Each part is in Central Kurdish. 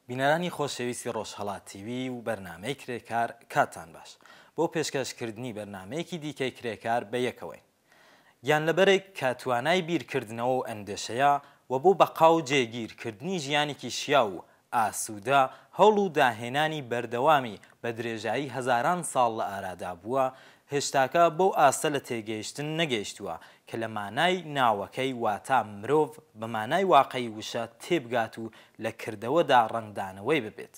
بینەرانی خۆشەویستی ڕۆژهەڵات تیوی و بەرنامەی کرێکار کاتتان باش. بۆ پێشکەش کردنی بەرنامەیەکی دیکەی کرێکار بە یەکەوەین. گیانلەبەرێک کە توانای بیرکردنەوە و ئەندێشەیە و بۆ بەقا و جێگیر کردنی ژیانێکی شیاو و ئاسوودە هەوڵ و داهێنانی بەردەوامی بە درێژایی هەزاران ساڵ لە ئارادا بووە، هێشتاکە بەو ئاستە لە تێگەیشتن نەگەیشتووە کە لە مانای ناوەکەی واتا مرۆڤ بە مانای واقعی وشە تێبگات و لە کردەوەدا ڕەنگدانەوەی ببێت.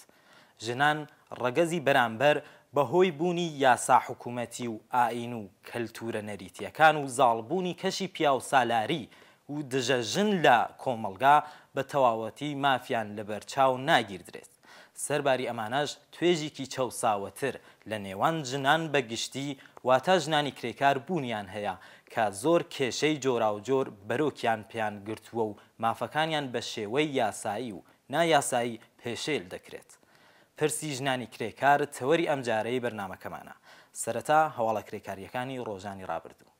ژنان ڕەگەزی بەرامبەر بە هۆی بوونی یاسا حکوومەتی و ئایین و کەلتوورە نەریتییەکان و زاڵبوونی کەشی پیاوسالاری و دژە ژن لە کۆمەڵگا بە تەواوەتی مافیان لەبەرچاو ناگیردرێت. سەرباری ئەمانەش توێژیکی چەوساوەتر لە نێوان ژنان بە گشتی واتا ژنانی کرێکار بوونیان هەیە کە زۆر کێشەی جۆراوجۆر بەرۆکیان پێیان گرتووە و مافەکانیان بە شێوەی یاسایی و نا یاسایی پێشێل دەکرێت. پرسی ژنانی کرێکار تەوەری ئەمجارەی بەرنامەکەمانە. سەرەتا هەواڵە کرێکارییەکانی ڕۆژانی ڕابردوو.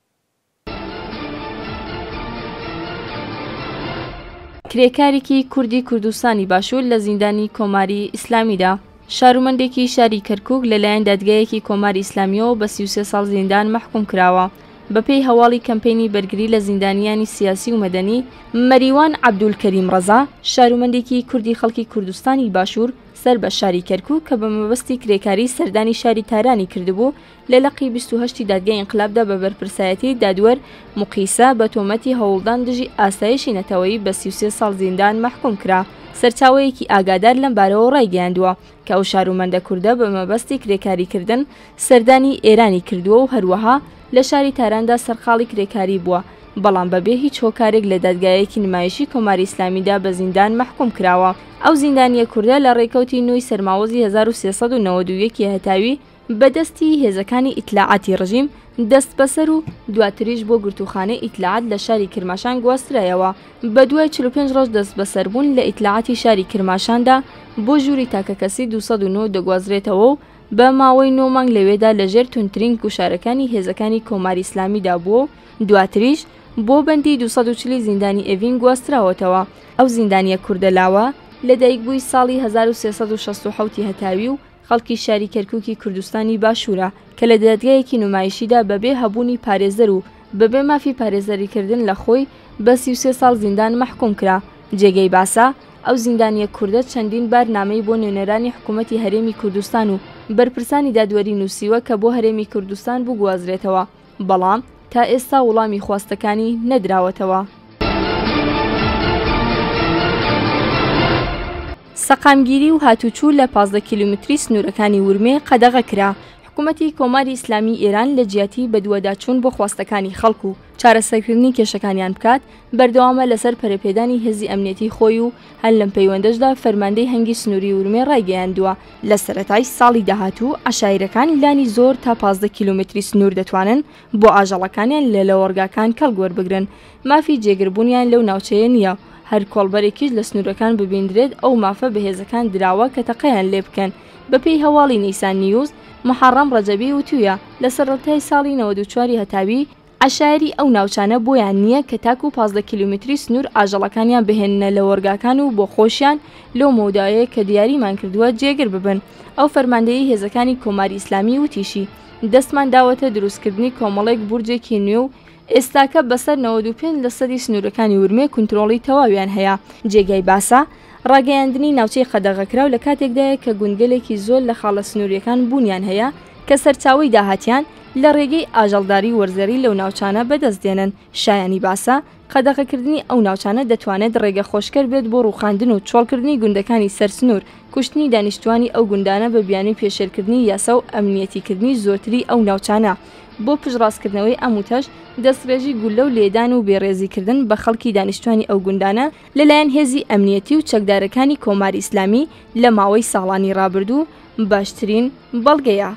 کرێکارێکی کوردی کوردستانی باشوور لە زیندانی کۆماری ئیسلامیدا. شارومەندێکی شاری کەرکووک لەلایەن دادگایەکی کۆماری ئیسلامییەوە بە 33 ساڵ زیندان مەحکووم کراوە. بەپێی هەواڵی کەمپەینی بەرگری لە زیندانیانی سیاسی و مەدەنی، مەریوان عەبدولکەریم ڕەزا، شارومەندێکی کوردی خەڵکی کوردستانی باشوور سەر بە شاری کەرکووک کە بە مەبەستی کرێکاری سەردانی شاری تارانی کردبوو، لە لقی 28 ی دادگای ئینقلابدا بە بەرپرسایەتی دادوەر موقیسە بە تۆمەتی هەوڵدان دژی ئاسایشی نەتەوەیی بە 33 ساڵ زیندان مەحکووم کرا. سەرچاوەیەکی ئاگادار لەم بارەوە ڕایگەیاندووە کە ئەو شارومەندە کوردە بە مەبەستی کرێکاریکردن سەردانی ئێرانی کردووە و هەروەها لە شاری تاراندا سەرقاڵی کرێکاری بووە، بەڵام بەبێ هیچ هۆکارێک لە دادگایەکی نمایشی کۆماری ئیسلامیدا بە زیندان مەحکووم کراوە. ئەو زیندانییە کوردە لە ڕێکەوتی نۆی سەرماوەزی 1391 ی هەتاوی بە دەستی هێزەکانی ئیتلاعاتی ڕژیم دەستبەسەر و دواتریش بۆ گرتووخانەی ئیتلاعات لە شاری کرماشان گواسترایەوە. بە دوای 45 ڕۆژ دەستبەسەربوون لە ئیتلاعاتی شاری کرماشاندا بۆ ژووری تاکەکەسی 209 دەگوازرێتەوە و بە ماوەی نۆ مانگ لەوێدا لەژێر توندترین گوشارەکانی هێزەکانی کۆماری ئیسلامیدا بووە و دواتریش بۆ بەندی 240 زیندانی ئێڤین گواستراوەتەوە. ئەو زیندانییە کوردە لاوە لەدایکبووی ساڵی 1367 هەتاوی و خەڵکی شاری کەرکوکی کوردستانی باشوورە کە لە دادگایەکی نومایشیدا بەبێ هەبوونی پارێزەر و بەبێ مافی پارێزەریکردن لە خۆی بە 33 ساڵ زیندان مەحکوم کرا. جێگەی باسە، ئەو زیندانییە کوردە چەندین بار نامەی بۆ نوێنەرانی حکوومەتی هەرێمی کوردستان و بەرپرسانی دادوەری نووسیوە کە بۆ هەرێمی کوردستان بگوازرێتەوە، بەڵام تا ئێستا وڵامی خواستەکانی نەدراوەتەوە. سەقامگیری و هاتوچوو لە 15 کیلومتری سنوورەکانی ورمێ قەدەغە کرا. حکوومەتی کۆماری ئیسلامیی ئێران لە جیاتی بەدواداچوون بۆ خواستەکانی خەڵک و چارەسەرکردنی کێشەکانیان بکات، بەردەوامە لەسەر پەرەپێدانی هێزی ئەمنیەتی خۆی و هەر لەم پەیوەندەشدا فەرماندەی هەنگی سنووری ورمێ ڕایگەیاندووە، لە سەرەتای ساڵی داهاتوو عەشایرەکان لانی زۆر تا 15 کیلۆمەتری سنوور دەتوانن بۆ ئاژەڵەکانیان لە لەوەڕگاکان کەڵک وەربگرن، مافی جێگربوونیان لەو ناوچەیە نییە و هەر کۆڵبەرێکیش لە سنوورەکان ببیندرێت ئەو مافە بە هێزەکان دراوە کە تەقەیان لێ بکەن. بەپێی هەواڵی نیسان نیوز، موحەڕەم ڕەجەبی وتوویە، لە سەرەتای ساڵی 94 ی هەتاوی، عەشایەری ئەو ناوچانە بۆیان نییە کە تاکوو 15 کیلۆمتری سنوور ئاژەڵەکانیان بهێننە لەوەڕگاکان و بۆ خۆشیان لەو مەودایە کە دیاریمان کردووە جێگر ببن. ئەو فەرماندەیەی هێزەکانی کۆماری ئیسلامی وتیشی، دەستمان داوەتە دروستکردنی کۆمەڵێک بورجێکی نوێ و ئێستاکە بەسەر 95 لەسەدی سنوورەکانی ورمێ کونترۆڵی تەواویان هەیە. جێگای باسە، ڕاگەیاندنی ناوچەی قەدەغەکراو لە کاتێکدایە کە گوندگەلێکی زۆر لە خاڵە سنوورییەکان بوونیان هەیە کە سەرچاوەی داهاتیان لە ڕێگەی ئاژەڵداری وەرزێڕی لەو ناوچانە بەدەست دێنن. شایانی باسە، قەدەغەکردنی ئەو ناوچانە دەتوانێت ڕێگە خۆشکەر بێت بۆ ڕووخاندن و چۆڵکردنی گوندەکانی سەر سنوور، کوشتنی دانیشتووانی ئەو گوندانە بە بیانووی پێشێلکردنی یاسا و ئەمنیەتیکردنی زۆرتری ئەو ناوچانە. بۆ پشتڕاستکردنەوەی ئەم وتەش، دەستڕێژی گوللە و لێدان و بێڕێزیکردن بە خەڵکی دانیشتووانی ئەو گوندانە لەلایەن هێزی ئەمنیەتی و چەکدارەکانی کۆماری ئیسلامی لە ماوەی ساڵانی ڕابردوو باشترین بەڵگەیە.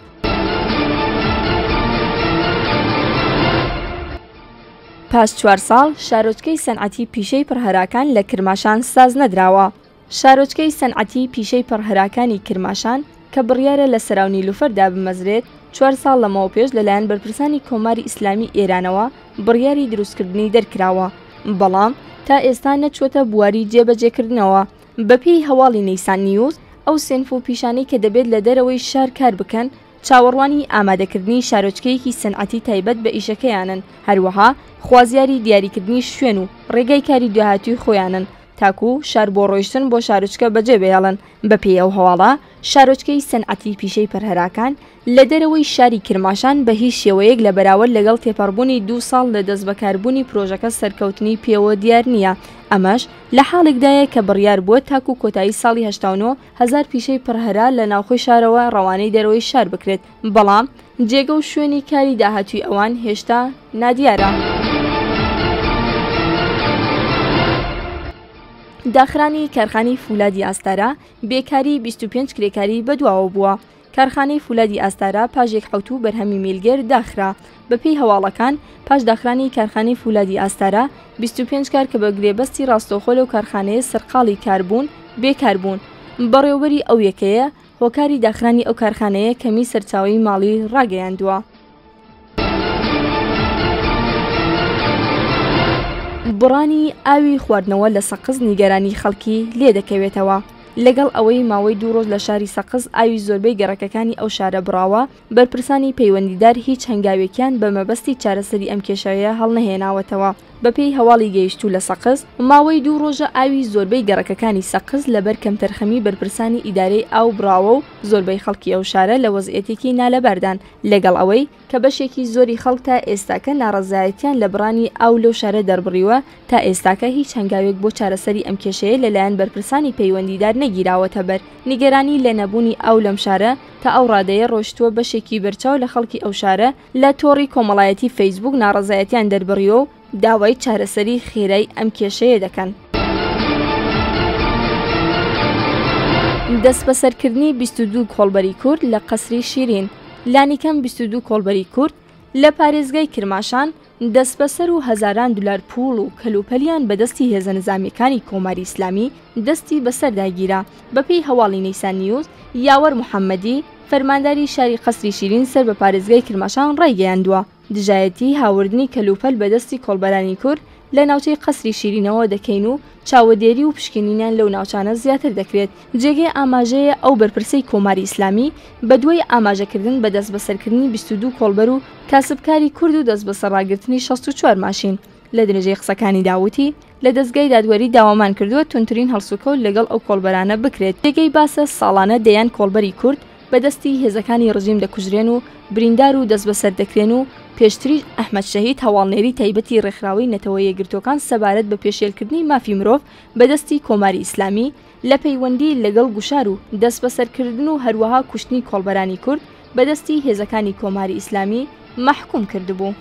پاش چوار ساڵ شارۆچکەی سەنعەتی پیشەی پڕهەراکان لە کرماشان ساز نەدراوە. شارۆچکەی سەنعەتی پیشەی پڕهەراکانی کرماشان کە بڕیارە لە سەراو نیلوفەر دابمەزرێت، چوار ساڵ لەمەوپێش لەلایەن بەرپرسانی کۆماری ئیسلامی ئێرانەوە بڕیاری دروستکردنی دەرکراوە، بەڵام تا ئێستا نەچووەتە بواری جێبەجێکردنەوە. بەپێی هەواڵی نیسان نیوز، ئەو سێنف و پیشانەی کە دەبێت لە دەرەوەی شار کار بکەن، چاوەڕوانی ئامادەکردنی شارۆچکەیەکی سەنعەتی تایبەت بە ئیشەکەیانن، هەروەها خوازیاری دیاریکردنی شوێن و ڕێگای کاری داهاتووی خۆیانن تاکوو شار بۆ ڕۆیشتن بۆ شارۆچکە بەجێ بهێڵن. بەپێی ئەو هەواڵە، شارۆچکەی سەنعەتی پیشەی پەرهەراکان لە دەرەوەی شاری کرماشان بە هیچ شێوەیەک لە بەراوەرد لەگەڵ تێپەڕبوونی دوو ساڵ لە دەستبەکاربوونی پرۆژەکە سەرکەوتنی پێوە دیار نییە، ئەمەش لە حاڵێکدایە کە بڕیار بووە تاکوو کۆتایی ساڵی 89 هەزار پیشەی پڕهەرا لە ناوخۆی شارەوە ڕەوانەی دەرەوەی شار بکرێت، بەڵام جێگە و شوێنی کاری داهاتووی ئەوان هێشتا نادیارە. داخرانی کارخانەی فولادی ئاستارا بێکاری 25 کرێکاری بەدواوە بووە. کارخانەی فولادی ئاستارا پاش یەک حەوتوو بەرهەمی میلگر داخرا. بەپێی هەواڵەکان، پاش داخرانی کارخانەی فولادی ئاستارا، 25 کار کە بە گرێبەستی ڕاستەوخۆ لەو کارخانەیە سەرقاڵی کار بوون، بێکار بوون. بەڕێوەبەری ئەو یەکەیە، هۆکاری داخرانی ئەو کارخانەیە کەمیی سەرچاوەی ماڵی ڕاگەیاندووە. بڕانی ئاوی خواردنەوە لە سەقز نیگەرانی خەڵکی لێدەکەوێتەوە. لەگەڵ ئەوەی ماوەی دوو ڕۆژ لە شاری سەقز ئاوی زۆربەی گەڕەکەکانی ئەو شارە بڕاوە، بەرپرسانی پەیوەندیدار هیچ هەنگاوێکیان بە مەبەستی چارەسەری ئەم کێشەیە هەڵنەهێناوەتەوە. بەپێی هەواڵی گەیشتوو لە سەقز، ماوەی دوو ڕۆژە ئاوی زۆربەی گەڕەکەکانی سەقز لەبەر کەمتەرخەمی بەرپرسانی ئیدارەی ئاو بڕاوە و زۆربەی خەڵکی ئەو شارە لە وەزعیەتێکی نالەباردان، لەگەڵ ئەوەی کە بەشێکی زۆری خەڵک تا ئێستاکە ناڕەزایەتیان لە بڕانی ئاو لەو شارە دەربڕیوە، تا ئێستاکە هیچ هەنگاوێک بۆ چارەسەری ئەم کێشەیە لەلایەن بەرپرسانی پەیوەندیدار نەگیراوەتە بەر. نیگەرانی لە نەبوونی ئاو لەم شارە تا ئەو ڕادەیە ڕۆشتووە بەشێکی بەرچاو لە خەڵکی ئەو شارە لە تۆڕی کۆمەڵایەتی فەیسبووک ناڕەزایەتیان دەربڕیوە و داوای چارەسەری خێرای ئەم کێشەیە دەکەن. دەستبەسەرکردنی 22 کۆڵبەری کورد لە قەسری شیرین لانیکەم 22 کۆڵبەری کورد لە پارێزگای کرماشان دەستبەسەر و هەزاران دولار پووڵ و کەلوپەلیان بە دەستی هێزە نزامییەکانی کۆماری ئیسلامی دەستی بەسەردا گیرا. بەپێی هەواڵی نەیسان نیوز، یاوەر محەممەدی، فەرمانداری شاری قەسری شیرین سەر بە پارێزگای کرماشان ڕایگەیاندووە، دژایەتیی هاوردنی کەلوپەل بە دەستی کۆڵبەرانی کورد لە ناوچەی قەسری شیرینەوە دەکەین و چاوەدێری و پشکنینیان لەو ناوچانە زیاتر دەکرێت. جێگەی ئاماژەیە ئەو بەرپرسەی کۆماری ئیسلامی بە دوای ئاماژەکردن بە دەستبەسەرکردنی 22 کۆڵبەر و کاسبکاری کورد و دەستبەسەرڕاگرتنی 64 ماشین لە درێژەی قسەکانیدا وتی، لە دەزگای دادوەری داوامان کردووە توندترین هەڵسوکەوت لەگەڵ ئەو کۆڵبەرانە بکرێت. جێگەی باسە ساڵانە دەیان کۆڵبەری کورد بە دەستی هێزەکانی ڕژیم دەکوژرێن و بریندار و دەستبەسەر دەکرێن و پێشتریش ئەحمەد شەهید هەواڵنێری تایبەتی ڕێکخراوەی نەتەوە یەکگرتووەکان سەبارەت بە پێشێلکردنی مافی مرۆڤ بە دەستی کۆماری ئیسلامی لە پەیوەندی لەگەڵ گوشار و دەستبەسەرکردن و هەروەها کوشتنی کۆڵبەرانی کورد بە دەستی هێزەکانی کۆماری ئیسلامی مەحکووم کردبوو.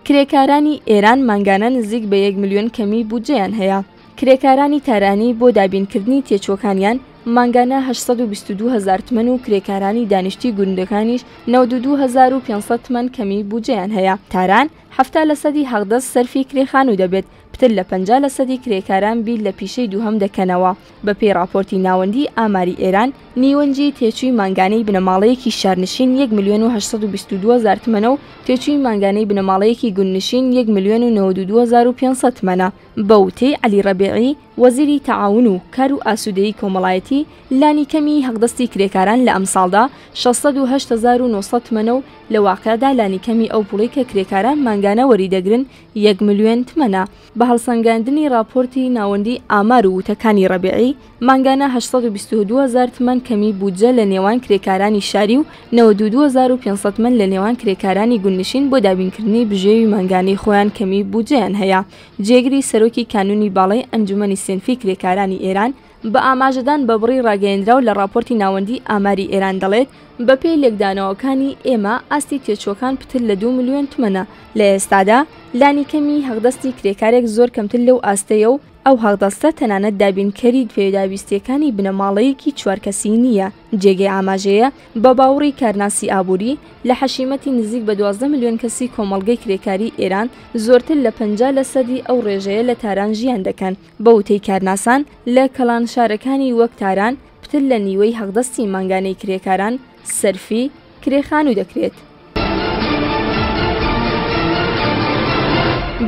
کرێکارانی ئێران مانگانە نزیک بە یەک ملیۆن کەمی بودجەیان هەیە. کرێکارانی تارانی بۆ دابینکردنی تێچووەکانیان مانگانە 822 هەزار تمەن و کرێکارانی دانیشتووی گوندەکانیش 92 هەزار و 500 تمەن کەمی بودجەیان هەیە. تاران 70 لەسەدی حەقدەست سەرفی کرێ خانوو دەبێت، پتر لە 50 لەسەدی کرێکاران بیر لە پیشەی دووهەم دەکەنەوە. بەپێی ڕاپۆرتی ناوەندی ئاماری ئێران، نیوەنجی تێچووی مانگانەی بنەماڵەیەکی شارنشین یەک ملیۆن و 822 هەزار تمەنە و تێچووی مانگانەی بنەماڵەیەکی گوندنشین یەک ملیۆن و 92 هەزار و 500 تمەنە. بە وتەی عەلی ڕەبیعی، وەزیری تەعاون و کار و ئاسوودەیی کۆمەڵایەتی، لانیکەمی حەقدەستی کرێکاران لە ئەمساڵدا 608 هەزار و 900 تمەنە و لە واقیعدا لانیکەمی ئەو پووڵەی کە کرێکاران مانگانە وەریدەگرن یەک ملیۆن تمەنە. بە هەڵسەنگاندنی ڕاپۆرتی ناوەندی ئامار و وتەکانی ڕەبیعی، مانگانە 822 هەزار تمەن کەمی بودجە لە نێوان کرێکارانی شاری و 92 هەزار و 500 تمەن لە نێوان کرێکارانی گوندنشین بۆ دابینکردنی بژێوی مانگانەی خۆیان کەمی بودجەیان هەیە. جێگری سەرۆکی کانوونی باڵای ئەنجومەنی سێنفی کرێکارانی ئێران بە ئاماژەدان بە بڕی ڕاگەیەندراو لە ڕاپۆرتی ناوەندی ئاماری ئێران دەڵێت، بەپێی لێکدانەوەکانی ئێمە ئاستی تێچووەکان پتر لە دوو ملیۆن تمەنە، لە ئێستادا لانیکەمی حەقدەستی کرێکارێک زۆر کەمتر لەو ئاستەیە و ئەو حەقدەستە تەنانەت دابینکەری پێداویستییەکانی بنەماڵەیەکی چوار کەسی نییە. جێگەی ئاماژەیە، بە باوڕی کارناسی ئابووری، لە حەشیمەتی نزیک بە 12 ملیۆن کەسی کۆمەڵگەی کرێکاریی ئێران، زۆرتر لە 50 لەسەدی ئەو ڕێژەیە لە تاران ژیان دەکەن. بە وتەی کارناسان، لە کەڵانشارەکانی وەک تاران، پتر لە نیوەی حەقدەستی مانگانەی کرێکاران سەرفی کرێ خانوو دەکرێت.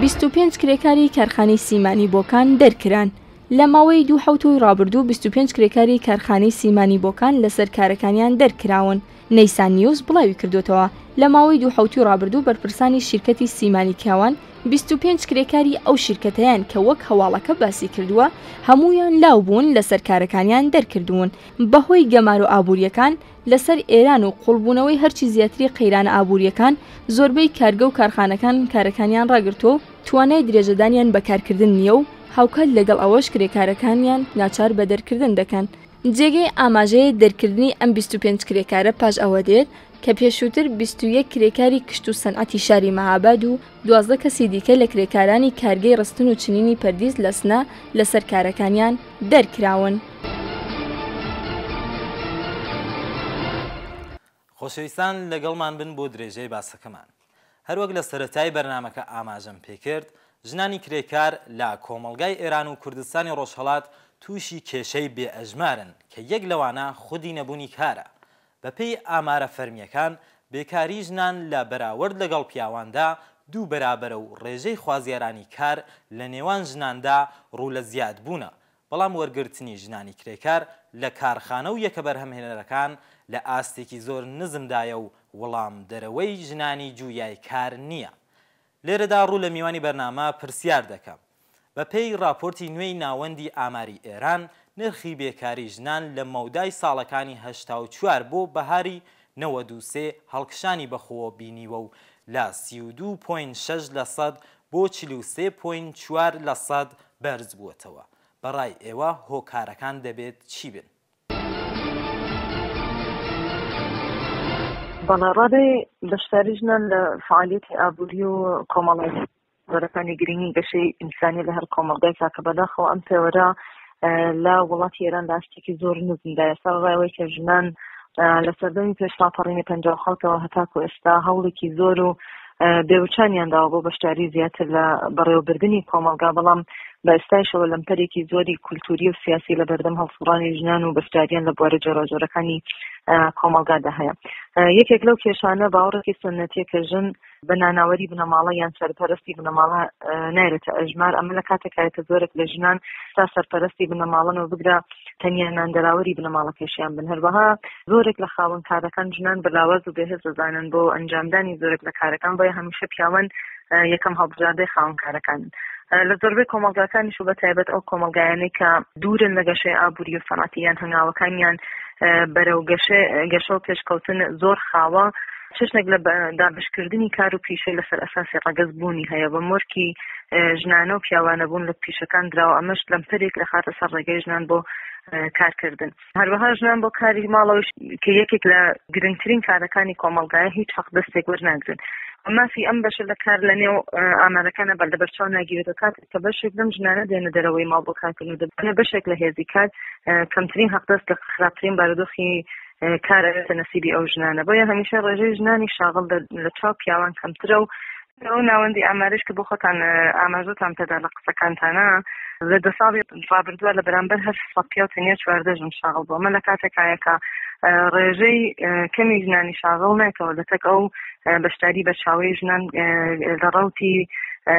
25 کرێکاری کارخانەی سیمانی بۆکان دەرکران. لە ماوەی دوو حەوتووی ڕابردوو 25 کرێکاری کارخانەی سیمانی بۆکان لەسەر کارەکانیان دەرکراون. نەیسان نیوز بڵاوی کردووەتەوە، لە ماوەی دوو حەوتووی ڕابردوو بەرپرسانی شیرکەتی سیمانی کاوان 25 کرێکاری ئەو شیرکەتەیان کە وەک هەواڵەکە باسی کردووە هەموویان لاو بوون لەسەر کارەکانیان دەرکردوون بەهۆی گەمارۆ ئابوورییەکان لەسەر ئێران و قوڵبوونەوەی هەرچی زیاتری قەیرانە ئابوورییەکان، زۆربەی کارگە و کارخانەکان کارەکانیان ڕاگرتووە و توانای درێژەدانیان بە کارکردن نییە و هاوکات لەگەڵ ئەوەش کرێکارەکانیان ناچار بە دەرکردن دەکەن. جێگەی ئاماژەیە دەرکردنی ئەم 25 کرێکارە پاش ئەوە دێت کە پێشووتر 21 کرێکاری کشت و سەنعەتی شاری مەهاباد و 12 کەسی دیکە لە کرێکارانی کارگەی ڕستن و چنینی پەردیس لە سنە لەسەر کارەکانیان دەرکراون. خۆشەویستان لەگەڵمان بن بۆ درێژەی باسەکەمان. هەروەک لە سەرەتای بەرنامەکە ئاماژەم پێکرد، ژنانی کرێکار لە کۆمەڵگای ئێران و کوردستانی ڕۆژهەڵات تووشی کێشەی بێ ئەژمارن کە یەک لەوانە خودی نەبوونی کارە. بەپێی ئامارە فەرمییەکان، بێکاریی ژنان لە بەراوەرد لەگەڵ پیاواندا دوو بەرابەرە و ڕێژەی خوازیارانی کار لە نێوان ژناندا ڕوو لە زیادبوونە، بەڵام وەرگرتنی ژنانی کرێکار لە کارخانە و یەکە بەرهەمهێنەرەکان لە ئاستێکی زۆر نزمدایە و وڵامدەرەوەی ژنانی جویای کار نییە. لێرەدا ڕوو لە میوانی بەرنامە پرسیار دەکەم، بە پێی ڕاپۆرتی نوێی ناوەندی ئاماری ئێران، نرخی بێکاری ژنان لە مەودای ساڵەکانی 84 بۆ بەهاری 93 هەڵکشانی بەخۆوە بینیوە و لە 32 point 6 لەسەد بۆ 43 point 4 لەسەد بەرز بووەتەوە. بە ڕای ئێوە هۆکارەکان دەبێت چی بن؟ بەڵێ، ڕادەی بەشداری ژنان لە فەعالیەتی ئابووری و کۆمەڵایەتی پێوەرەکانی گرنگی گەشەی ئینسانی لە هەر کۆمەڵگایەکا کە بەداخەوە ئەم پێوەرە لە وڵاتی ئێران لە ئاستێکی زۆر نزمدایە سەرەڕای ئەوەی کە ژنان لە سەردەمی پێش ڕاپەڕینی 57ەوە هەتاکو ئێستا هەوڵێکی زۆر و بێوچانیان داوە بۆ بەشداری زیاتر لە بەڕێوەبردنی کۆمەڵگا بەڵام بە ئێستایشەوە لەمپەرێکی زۆری کولتوری و سیاسی لە بەردەم هەڵسوڕانی ژنان و بەشداریان لە بوارە جۆراوجۆرەکانی کۆمەڵگادا هەیە یەکێک لەو کێشانە باوەڕێکی سنەتیە کە ژن بە ناناوەری بنەماڵە یان سەرپەرستی بنەماڵە نایرێتە ئەژمار ئەمە لە کاتێکایە کە زۆرێک لە ژنان تا سەرپەرستی بنەماڵەن و بگرە تەنیا ناندەراوەری بنەماڵەکەشیان بن هەروەها زۆرێک لە خاوەن کارەکان ژنان بە لاواز و بێهێز دەزانن بۆ ئەنجامدانی زۆرێک لە کارەکان بۆیە هەمیشە پیاوان یەکەم هەڵبژاردەی خاوەن کارەکانن لە زۆربەی کۆمەڵگاکانیش و بە تایبەت ئەو کۆمەڵگایانەی کە دوورن لە گەشەی ئابووری و سەنعەتی یان هەنگاوەکانیان بەرەو گەشە و پێشکەوتن زۆر خاوە چەشنێک لە دابەشکردنی کار و پیشە لەسەر ئەساسی ڕەگەز بوونی هەیە بە مۆرکی ژنانە و پیاوانە بوون لە پیشەکان دراوە ئەمەش لەمپەرێک دەخاتە سەر ڕێگەی ژنان بۆ کارکردن هەروەها ژنان بۆ کاری ماڵەوەش کە یەکێک لە گرنگترین کارەکانی کۆمەڵگایە هیچ حەقدەستێک وەرناگرن مافی ئەم بەشە لە کار لە نێو ئامارەکانە بەر لەبەرچاو ناگیرێت کاتێک کە بەشێک لەم ژنانە دێنە دەرەوەی ماڵ بۆ کارکردن و دەبنە بەشێک لە هێزی کار کەمترین حەقدەست لە خراپترین بارودۆخی کار ئەبێتە نەسیبی ئەو ژنانە بۆیە هەمیشە ڕێژەی ژنانی شاغڵ لە چاو پیاوان کەمترە و ئەو ناوەندی ئامارش کە بۆ خۆتان ئاماژەتان پێدا لە قسەکانتانە لە دە ساڵی ڕابردووە لە بەرامبەر هەر سەد پیاو تەنیا 14 ژن شاغڵ بووە ئەمە لە کاتێکایە کە ڕێژەی کەمی ژنانی شاغڵ نێتەوە لەتەک ئەو بەشداری بەرچاوەی ژنان لە ڕەوتی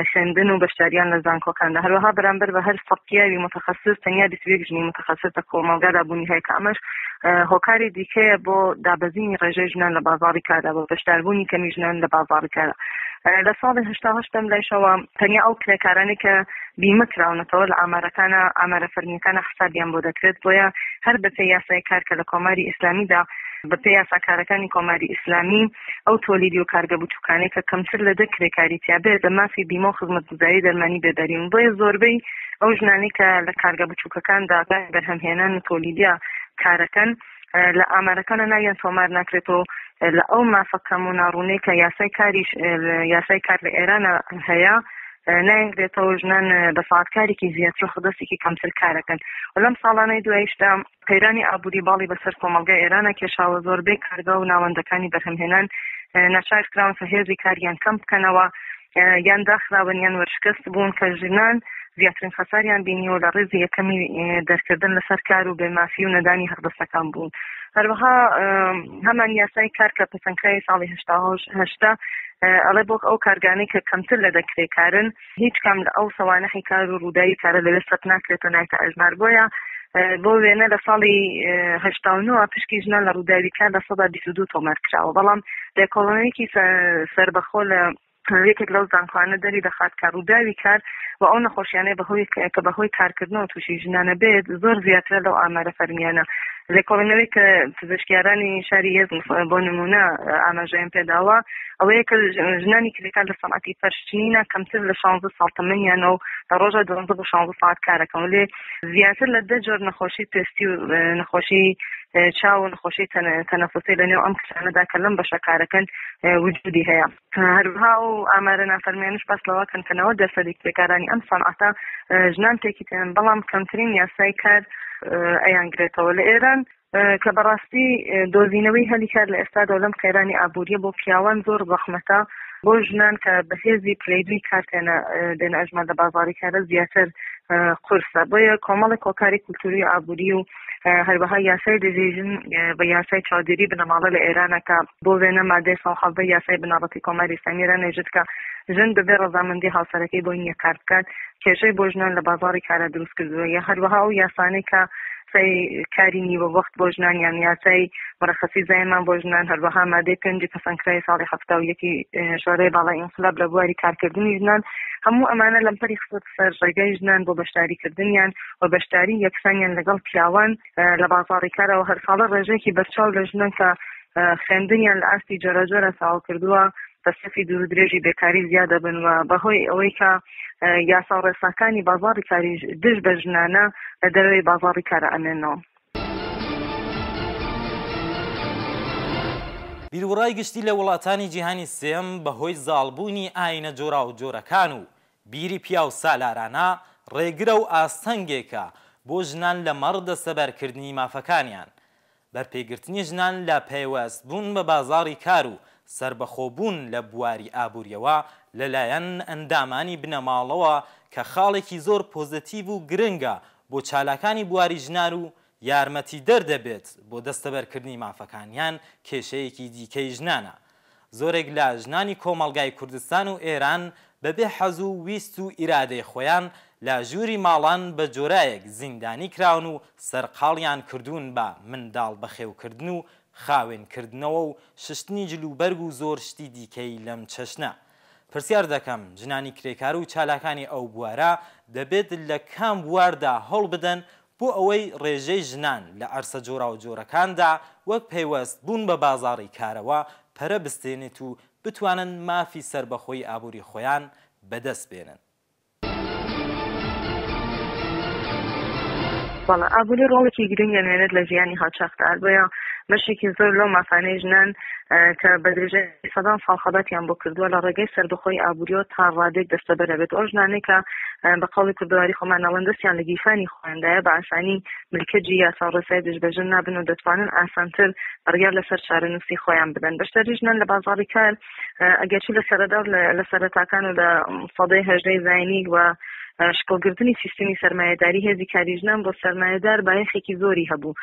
خوێندن و بەشداریان لە زانکۆکاندا هەروەها بەرامبەر بە هەر سەد پیاوی متخصص تەنیا 21 ژنی متخصص لە کۆمەڵگادا بوونی هەیە کە ئەمەش هۆکاری دیکەیە بۆ دابەزینی ڕێژەی ژنان لە بازاڕی کاردا بۆ بەشداربوونی کەمی ژنان لە بازاڕی کاردا لە ساڵی 88 بەم لایشەوە تەنیا ئەو کرێکارانەی کە بیمە کراونەتەوە لە ئامارەکانە ئامارە فەرمیەکانە حسابیان بۆ دەکرێت بۆیە هەر بەپێی یاسای کار کە لە کۆماری ئیسلامیدا بەپێی یاساکارەکانی کۆماری ئیسلامی ئەو تۆلیدی و کارگە بچووکانەی کە کەمتر لە دە کرێکاری تیا بێت لە مافی بیمە و خزمەتگوزاری دەرمانی بێبەرین بۆیە زۆربەی ئەو ژنانەی کە لە کارگە بچووکەکاندا بەرهەمهێنان و تۆلیدیا کارەکەن لە ئامارەکانە ناویان تۆمار ناکرێت و لە ئەو مافە کەم و ناڕوونەی کە یاسای کاریش یاسای کار لە ئێرانە هەیە نایەنگرێتەوە ژنان بە ساعەتکارێکی زیاتر و حەقدەستێکی کەمتر کارەکەن و لەم ساڵانەی دواییشدا قەیرانی ئابووری باڵی بەسەر کۆمەڵگای ئێرانە کێشاوە، زۆربەی کارگا و ناوەندەکانی بەرهەمهێنان ناچار کراون کە هێزی کاریان کەم بکەنەوە یان داخراون یان وەرشکست بوون کە ژنان زیاترین خەساریان بینیوە لە ڕێزی یەکەمی دەرکردن لەسەر کار و بێمافی و نەدانی حەقدەستەکان بوون. هەروەها هەمان یاسای کار کە پەسەندکراوی ساڵی 88 ئەڵێ بۆ ئەو کارگانەی کە کەمتر لە دە کرێکارن هیچ کام لە ئەو سەوانحی کار و ڕووداوی کارە لەوێ سەت ناکرێت و نایتە ئەژمار. بۆیە بۆ وێنە لە ساڵی 89 پشکی ژنان لە ڕووداوی کار 22% تۆمار کراوە، بەڵام لێکۆڵینەوەیەکی سەربەخۆ لە یەکێک لەو زانکۆانە دەری دەخات کە ڕووداوی کار و ئەو نەخۆشیانەی بەهۆی کە بەهۆی کارکردنەوە تووشی ژنانە بێت زۆر زیاترە لەو ئامارە فەرمیانە. لێکۆڵینەوەی کە پزیشکیارانی شاری یەزد بۆ نمونە ئاماژەیان پێداوە ئەوەیە کە ژنانی کرێکار لە سەنعەتی فەرشچنینە کەمتر لە 16 ساڵ تەمەنیانە و لە ڕۆژە 12 بۆ 16 ساعت کارەکەن لێ زیاتر لە دە جۆر نەخۆشی پێستی و نەخۆشی چاو و نەخۆشی تەنەفسی لە نێو ئەم کچانەدا کە لەم بەشە کارەکەن وجودی هەیە. هەروەها ئەو ئامارە نافەرمیانش باس لەوە کەن کە 90 دەرسەدی کرێکارانی ئەم سەنعەتە ژنان پێکی تێنن، بەڵام کەمترین یاسای کار ئەیانگرێتەوە لە ئێران، کە بەڕاستی دۆزینەوەی هەلی کار لە ئێستادا و لەم قەیرانی ئابووریە بۆ پیاوان زۆر زەحمەتە، بۆ ژنان کە بەهێزی پلەی دووی کار تێنە دێنە ئەژمار لە بازاڕی کارە زیاتر قورسە. بۆیە کۆمەڵێک هۆکاری کولتووری و ئابووری و هەروەها یاسای دژی ژن بە یاسای چاودێری بنەماڵە لە ئێرانە کە بۆ وێنە مادەی 117 یاسای بنەڕەتی کۆماری ئیسلامی ئێران ئێژێت کە ژن بەبێ ڕەزامەندی هاوسەرەکەی بۆی نییە کار بکات، کێشەی بۆ ژنان لە بازاڕی کارا دروست کردووە. یا هەروەها ئەو یاسانەی کە یاسای کاری نیوە وەخت بۆ ژنان یان یاسای مەرەخەسی زایمان بۆ ژنان، هەروەها مادەی پێنجی پەسەندکراوی ساڵی 71 شۆرای باڵای ئینقلاب لە بواری کارکردنی ژنان، هەموو ئەمانە لەمپەری خستۆتە سەر ڕێگای ژنان بۆ بەشداریکردنیان و بەشداری یەکسانیان لەگەڵ پیاوان لە بازاڕی کارەوە. هەر ساڵە ڕێژەیەکی بەرچاو لە ژنان کە خوێندنیان لە ئاستی جۆراجۆرە تەواو کردووە بە سەفی دوور و درێژی بێکاری زیاد دەبن و بەهۆی ئەوەی کە یاسا و ڕێساکانی بازاڕی کاریش دژ بە ژنانە لە دەرەوەی بازاڕی کارە ئەمێنەوە. بیروڕای گشتی لە وڵاتانی جیهانی سێیەم بەهۆی زاڵبوونی ئایینە جۆراوجۆرەکان و بیری پیاوسالارانە ڕێگرە و ئاستەنگێکە بۆ ژنان لەمەڕ دەستەبەرکردنی مافەکانیان. بەرپێگرتنی ژنان لە پەیوەست بوون بە بازاڕی کار و سەربەخۆبوون لە بواری ئابوورییەوە لە لایەن ئەندامانی بنەماڵەوە کە خاڵێکی زۆر پۆزەتیڤ و گرنگە بۆ چالاکانی بواری ژنان و یارمەتیدەر دەبێت بۆ دەستەبەرکردنی مافەکانیان کێشەیەکی دیکەی ژنانە. زۆرێک لە ژنانی کۆمەڵگای کوردستان و ئێران بەبێ حەز و ویست و ئیرادەی خۆیان لە ژووری ماڵان بە جۆرایەک زیندانی کراون و سەرقاڵیان کردوون بە منداڵ بەخێوکردن و خاوێن کردنەوە و ششتنی جلوبەرگ و زۆر شتی دیکەی لەم چەشنە. پرسیار دەکەم ژنانی کرێکار و چالاکانی ئەو بوارە دەبێت لە کام بواردا هەوڵ بدەن بۆ ئەوەی ڕێژەی ژنان لە عەرسە جۆراوجۆرەکاندا وەک پەیوەست بوون بە بازاڕی کارەوە پەرە بستێنێت و بتوانن مافی سەربەخۆی ئابووری خۆیان بەدەست بێنن. بەڵێ، ئابووری ڕۆڵێکی گرنگ ئەنوێنێت لە ژیانی هاوچەرخدا، بۆیە بەشێکی زۆر لەو مافانەی ژنان کە بە درێژای سەدان ساڵ خەباتیان بۆ کردووە لە ڕێگەی سەربەخۆی ئابووریەوە تا ڕادەیەک دەستەبەر ئەبێت. ئەو ژنانەی کە بە قەوڵی کوردەواری خۆمان ئەڵێن دەستیان لە گیرفانی خۆیاندایە بە ئاسانی ملکەجی یاسا و ڕێسای دژ بە ژن نابن و دەتوانن ئاسانتر بڕیار لەسەر چارەنووسی خۆیان بدەن. بەشداری ژنان لە بازاڕی کار ئەگەرچی لە سەرەدا و لە سەرەتاکان و لە سەدەی هەژدەی زایینی و شکڵگرتنی سیستمی سەرمایەداری هێزی کاری ژنان بۆ سەرمایەدار بایەخێکی زۆری هەبوو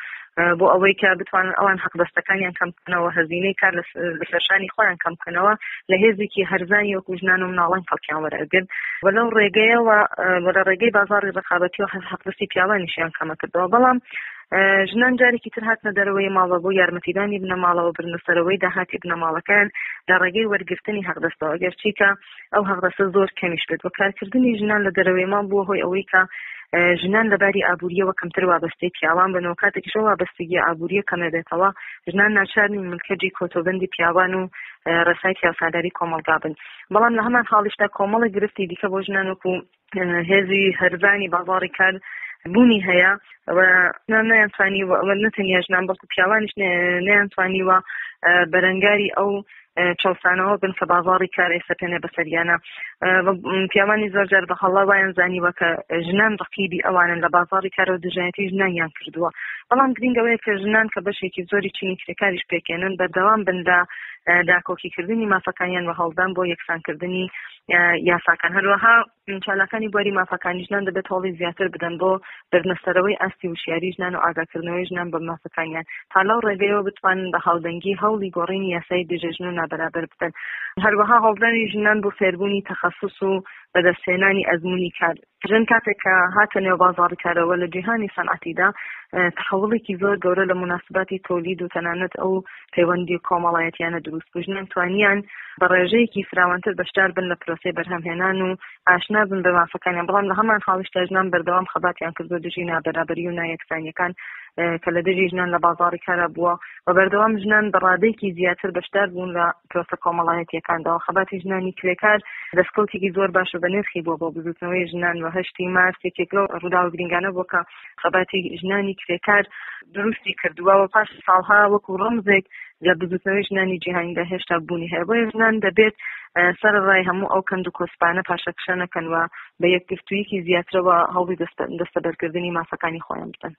بۆ ئەوەی کە بتوانن ئەوان حەقدەستەکانیان کەم بکەنەوە، هەزینەی کار لەسەر شانی خۆیان کەم بکەنەوە، لە هێزێکی هەرزانی وەکو ژنان و مناڵان کەڵکیان وەرئەگرت و لەو ڕێگەیەوە و لە ڕێگەی بازاڕی ڕەقابەتیەوە حەقدەستی پیاوانیشیان کەمەکردەوە. بەڵام ژنان جارێکی تر هاتنە دەرەوەی ماڵەوە بۆ یارمەتیدانی بنەماڵەوە، بردنەسەرەوەی داهاتی بنەماڵەکەیان لە ڕێگەی وەرگرتنی حەقدەستەوە، ئەگەرچی کە ئەو حەقدەستە زۆر کەمیش بێت. و کارکردنی ژنان لە دەرەوەی ماڵ بووە هۆی ئەوەی کە ژنان لە باری ئابوورییەوە کەمتر وابەستەی پیاوان بن و کاتێکیش ئەو وابەستگییە ئابوورییە کەمەبێتەوە ژنان ناچار نین ملکەجی کۆتۆبەندی پیاوان و ڕێسای پیاوسالاری کۆمەڵگا بن. بەڵام لە هەمان حاڵیشدا کۆمەڵێک گرفتی دیکە بۆ ژنان وەکو هێزی هەرزانی بازاڕی کار بوونی هەیە و ژنان نەیانتوانیوە، نە تەنیا ژنان بەڵکو پیاوانیش نەیانتوانیوە بەرەنگاری ئەو چەوسانەوە بن کە بازاڕی کار ئێسەپێنێ بەسەریانە. پیاوانی زۆر جار بە هەڵە وایان زانیوە کە ژنان ڕقیبی ئەوانن لە بازاڕی کارەوە دژایەتی ژنانیان کردووە. بەڵام گرنگ ئەوەیە کە ژنان کە بەشێکی زۆری چینی کرێکاریش پێکێنن بەردەوام بن لە داکۆکیکردنی مافەکانیان و هەوڵدان بۆ یەکسانکردنی یاساکان. هەروەها چالاکانی بواری مافەکانی ژنان دەبێت هەوڵی زیاتر بدەن بۆ بردنەسەرەوەی ئاستی وشیاری ژنان و ئاگاکردنەوەی ژنان بە مافەکانیان تا لەو ڕێگەیەوە بتوانن بە هاودەنگی هەوڵی گۆڕینی یاسای دژە ژن و نابەرابەر بدەن. هەروەها هەوڵدانی ژنان بۆ فێربوونی تەخەسوس و بەدەستهێنانی ئەزموونی کار. ژن کاتێک کە هاتە نێو بازاڕی کارەوە لە جیهانی سەنعەتیدا تەحەوڵێکی زۆر گەورە لە موناسباتی تۆلید و تەنانەت ئەو پەیوەندی کۆمەڵایەتیانە دروست بوو. ژنان توانیان بە ڕێژەیەکی فراوانتر بەشدار بن لە پرۆسەی بەرهەمهێنان و ئاشنا بن بە مافەکانیان، بەڵام لە هەمان حاڵیشدا ژنان بەردەوام خەباتیان کردووە دژی نابەرابەری و نایەکسانییەکان کە لە دژی ژنان لە بازاڕی کارا بووە و بەردەوام ژنان بە ڕادەیەکی زیاتر بەشدار بوون لە پرۆسە کۆمەڵایەتییەکاندا و خەباتی ژنانی کرێکار دەستکەوتێکی زۆر باش و بەنرخی بووە بۆ بزووتنەوەی ژنان و هەشتی مارس یەکێک لەو ڕووداوە گرنگانە بووە کە خەباتی ژنانی کرێکار دروستی کردووە و پاش ساڵها وەکو ڕەمزێک لە بزوتنەوەی ژنانی جیهانیدا هێشتا بوونی هەیە. بۆیە ژنان دەبێت سەرەڕای هەموو ئەو کەند و کۆسپانە پاشەکشە نەکەن و بە یەکگرتوویەکی زیاترەوە هەوڵی دەستەبەرکردنی مافەکانی خۆیان بدەن.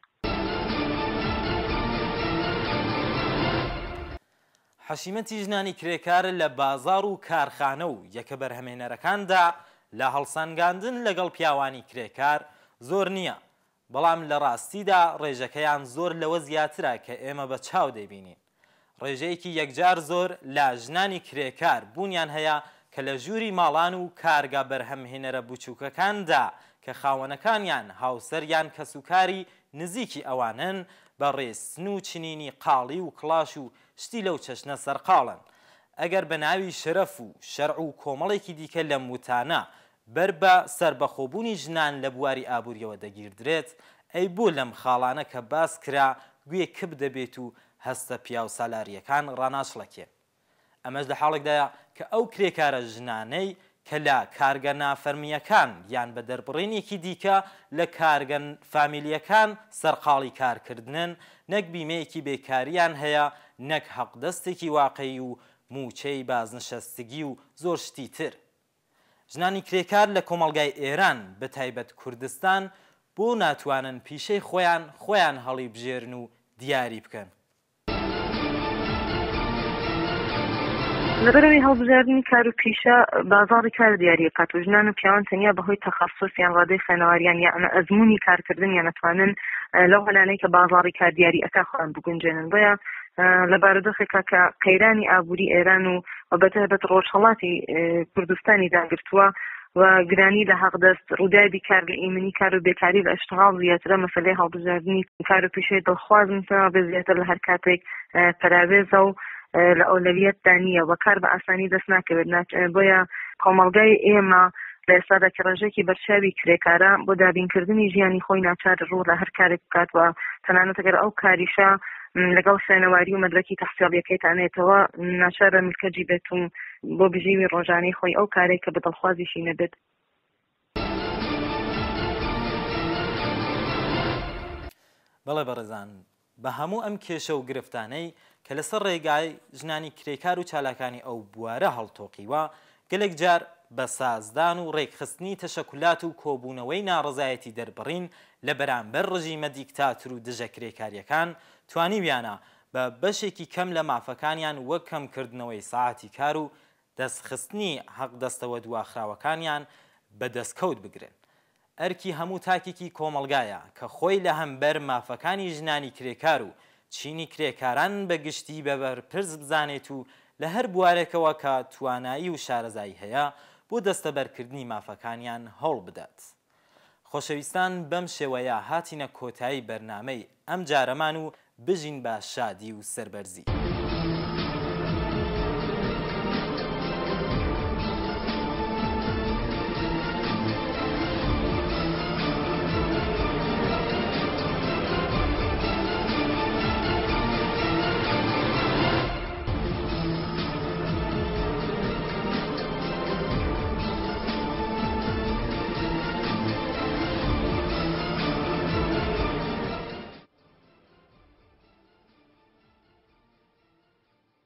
حەشیمەتی ژنانی کرێکار لە بازاڕ و کارخانە و یەکە بەرهەمهێنەرەکاندا لە هەڵسەنگاندن لەگەڵ پیاوانی کرێکار زۆر نییە، بەڵام لە ڕاستیدا ڕێژەکەیان زۆر لەوە زیاترە کە ئێمە بە چاو دەیبینین. ڕێژەیەکی یەکجار زۆر لە ژنانی کرێکار بوونیان هەیە کە لە ژووری ماڵان و کارگا بەرهەمهێنەرە بچووکەکاندا کە خاوەنەکانیان هاوسەر یان کەسوکاری نزیکی ئەوانن بە ڕێستن و چنینی قاڵی و کڵاش و شتی لەو چەشنە سەرقاڵن. ئەگەر بە ناوی شەرەف و شەرع و کۆمەڵێکی دیکە لەم وتانە بەر بە سەربەخۆبوونی ژنان لە بواری ئابوورییەوە دەگیردرێت، ئەی بۆ لەم خاڵانە کە باس کرا گوێ کپ دەبێت و هەستە پیاوسالارییەکان ڕاناچڵەکێن؟ ئەمەش لە حاڵێکدایە کە ئەو کرێکارە ژنانەی کە لە کارگە نافەرمییەکان یان بە دەربڕینێکی دیکە لە کارگە فامیلییەکان سەرقاڵی کارکردنن، نەک بیمەیەکی بێکارییان هەیە، نەک حەقدەستێکی واقعی و مووچەی بازنشەستگی و زۆر شتی تر. ژنانی کرێکار لە کۆمەڵگای ئێران بە تایبەت کوردستان بۆ ناتوانن پیشەی خۆیان خۆیان هەڵیبژێرن و دیاری بکەن؟ لەبەرئەوەی هەڵبژاردنی کار و پیشە بازاڕی کار دیاری ئەکات و ژنان و پیاوان تەنیا بەهۆی تەخەسوس یان ڕادەی خوێنەواریان یان ئەزموونی کارکردنیان ئەتوانن لەو هەلانەی کە بازاڕی کار دیاری ئەکا خۆیان بگونجێنن. بۆیە لە بارودۆخێکا کە قەیرانی ئابووری ئێران و و بەتایبەت ڕۆژهەڵاتی کوردستانی داگرتووە و گرانی لە حەقدەست، ڕووداوی کار لە ئیمنی کار و بێکاری لە ئەشتغاڵ زیاترە، مەسەلەی هەڵبژاردنی کار و پیشەی دڵخواز بێ زیاتر لە هەر کاتێک پەراوێزە و لە ئەولەویەتدا نییە و کار بە ئاسانی دەست ناکەوێت. بۆیە کۆمەڵگای ئێمە لە ئێستادا کە ڕێژەیەکی بەرچاوی کرێکارە بۆ دابینکردنی ژیانی خۆی ناچار ڕوو لە هەر کارێک بکات و تەنانەت ئەگەر ئەو کاریشە لەگەڵ خوێنەواری و مەدرەکی تەحسیڵیەکەیتان نێتەوە ناچارە ملکەجی بێت و بۆ بژیوی ڕۆژانەی خۆی ئەو کارەی کە بە دڵخوازیشی نەبێت. بەڵێ بەڕێزان بە هەموو ئەم کێشە و گرفتانەی کە لەسەر ڕێگای ژنانی کرێکار و چالاکانی ئەو بوارە هەڵتۆقیوە، گەلێک جار بە سازدان و ڕێکخستنی تەشەکولات و کۆبوونەوەی ناڕەزایەتی دەربڕین لە بەرامبەر ڕژیمە دیکتاتور و دژە کرێکارییەکان توانیویانە بە بەشێکی کەم لە مافەکانیان وەک کەمکردنەوەی سەعاتی کار و دەستخستنی حەقدەستە وەدواخراوەکانیان بە دەستکەوت بگرن. ئەرکی هەموو تاکێکی کۆمەڵگایە کە خۆی لە هەمبەر مافەکانی ژنانی کرێکار و چینی کرێکاران بە گشتی بە بەرپرس بزانێت و لە هەر بوارێکەوە کە توانایی و شارەزایی هەیە بۆ دەستەبەرکردنی مافەکانیان هەوڵ بدات. خۆشەویستان بەم شێوەیە هاتینە کۆتایی بەرنامەی ئەم جارەمان و بژین بە شادی و سەربەرزی.